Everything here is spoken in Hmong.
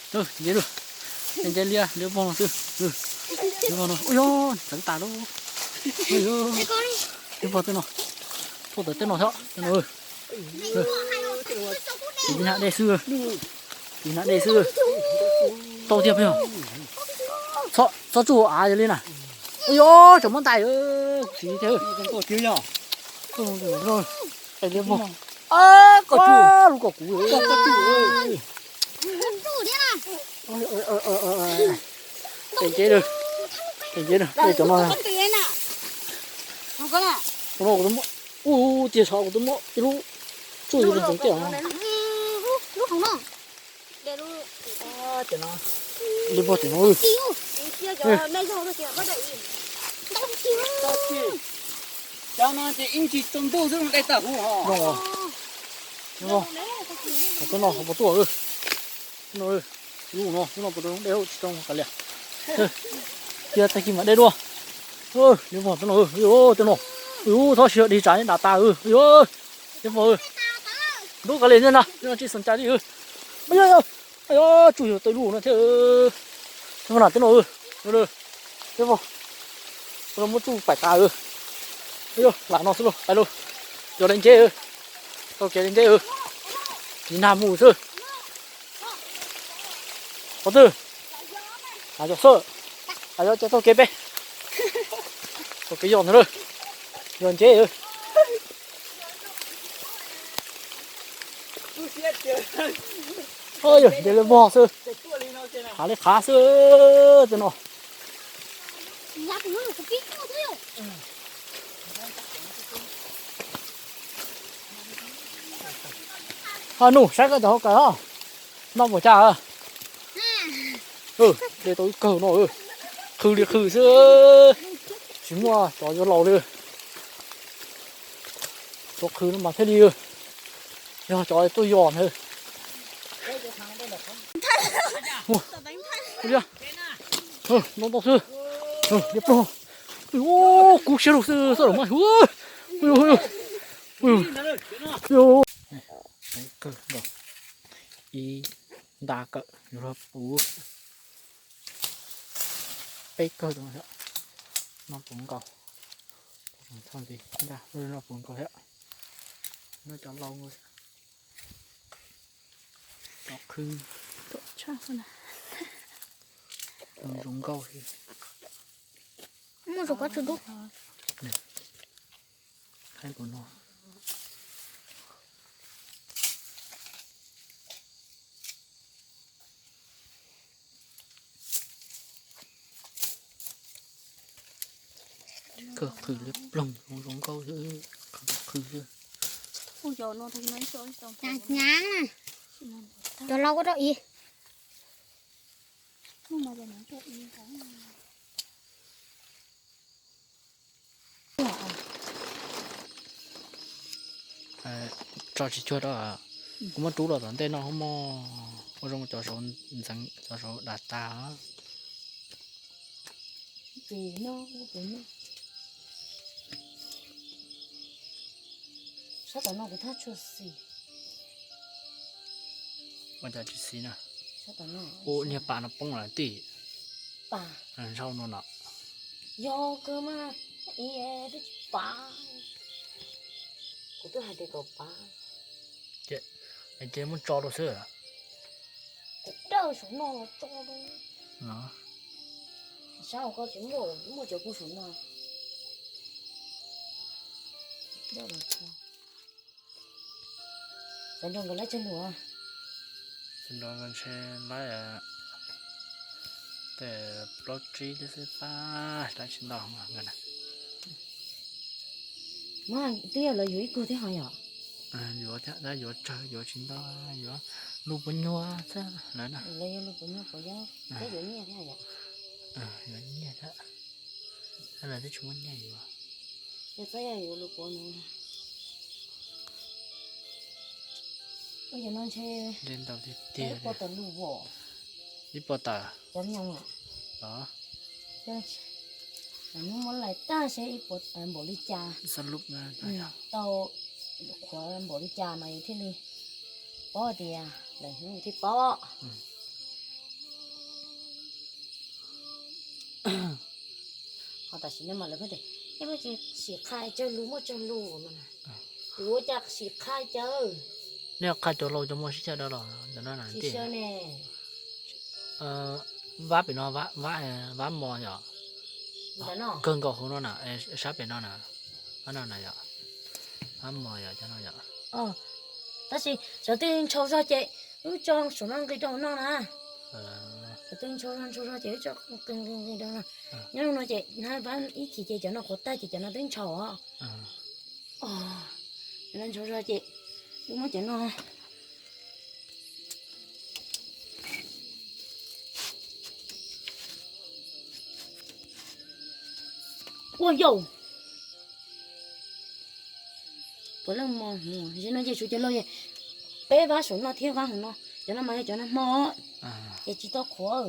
Nce, nce liab, liab vog no xwb. Liab vog no, ua yog txeev tas lawm. Liab vog tej no, tuaj tawm tej no xwb tej no. Tiv hnav dej xwb, tiv hnav dej xwb. Tau tiag peb yog. Txhob tsuj av yog li na. Ua yog tseem muab ntais, kuv siv thiab. Liab vog, lub kom kuv. Nce, nce, cov no, cov no kuv twb muab, ua tiag sav kuv twb muab ib lub tsuj yus tseem tiaj. Liab vog tim no, cov no ces ib ntsis tsaus ntuj xwb no dej tawg huv ho. Liab vog, cov no puas tuaj, no, lub no, lub no puas tau dej tsis tau kav liam. Cia tag kis mam de dua. Liab vog tej no, tej no, txhob siv dig tsam dav tas. Liab vog, ntub kav liam na, no tsis xom cai li. Tsuj yus tau lub no thiab. Tej no, tej no, liab vog, muab tsuj paim tas. Lam no xwb lauj, pais lauj. Yog li nceb, tau kev li nceb, tiv nag mus xwb. Qhov twg? Yog xwb, yog ces tau kev peb, tau kev yog ntawd, yog nceb. Yog nce li vog xwb, qhav li qhav xwb tej no. Ho nug saib koj cov hauv kawm os, noj puas cas? De tau ib kawg no, qhwv li qhwv xwb, tsis muaj cov yuav laus li. Cov qhwv no mas thiaj li yog cov tuaj yos ntag. No ntau xwb, liab ploog. Kuv siab lug xwb xwb los mas. Ib nta kawm yuav luag puv peb kawg no, no puv nkaus, no puv nkaus thiab, no cov laus nkaus, cov qhwv, zoo nkauj thiab. Muaj zoo koj tsis dub. Khaib kuv no. Kawg qhwv liab ploog, zoo nkauj xwb, qhwv xwb. Hnyav na, cov laus kuj rau ib. Tso tsis cuag rau, kuv muab rub los tom ntej no, muaj ua zoo cov saud ntxeev, cov saud dav tas. Sab tom no kuv thaj tshuav xis. Ua cas tsis xis na? Ua niag pas no poob lawm tij. Pas. Ntshau no no. Yog kawg mas, ib twb tsis pav. Kuv twb hais tias kom pav. Ces muab tso rau xwb. Kuv dawj saum no los tso rau. Sab hauv ko tsis muaj, muaj cov kuj saum no. Sawv nrog nkawd laib tsawg lus? Sawv nrog nkawd ntshe laib tej plaub tsib thiab xwb pab, laib tsis ntau nkawd na. Mas twb yog lawv yuav ib kug thiab ho yom? Yuav thiab, yuav tsawg yuav tsis ntau, yuav lus puas nyuaj thiab lawv na. Lawv yog lus puas nyuaj puas yog, twb yuav nyiaj thiab yom? Yuav nyiaj thiab, lawv twb tsis muaj nyiaj yuav. Yog txhob yog yuav lus puas no. Ua yog no ntshe ib puas tawm lus vom. Ib puas tawm. Cov nyoos os. Muab lais tag seb ib puas npaum li cas, tau qhuav npaum li cas mas yus thiaj li paub tias lawm hnub yus thiaj paub. Tam sim no mas lawv tias, nej muaj tsis sim qha cov lus, muaj cov lus no na. Yuav ua cas sim qha cov? Nej qha cov laus cov muaj sib xyaw dab los cov no na. Vab pem no, vab mos yom. Kawg nkaus hauv no na, sab pem no na. Vab no na yom. Vab mos yom, cov no yom. Tab sis cov twb ntshaus zog ces wb tso saum no nqis rau hauv no na. Cov twb ntshaus zog ntshaus zog ces wb tso nqis nqis nqis rau no. Nyob no ces na, vab ib chim ces cov no qhuav tag ces cov no twb ntshaus os. Cov no ntshaus zog ces wb muab cov no. Ua yau. Puav leej mos, no ces suav cov laus, peb vab saum no thiab vab hauv no, cov no mas yog cov nag hmo, ces tsis tau qhuav.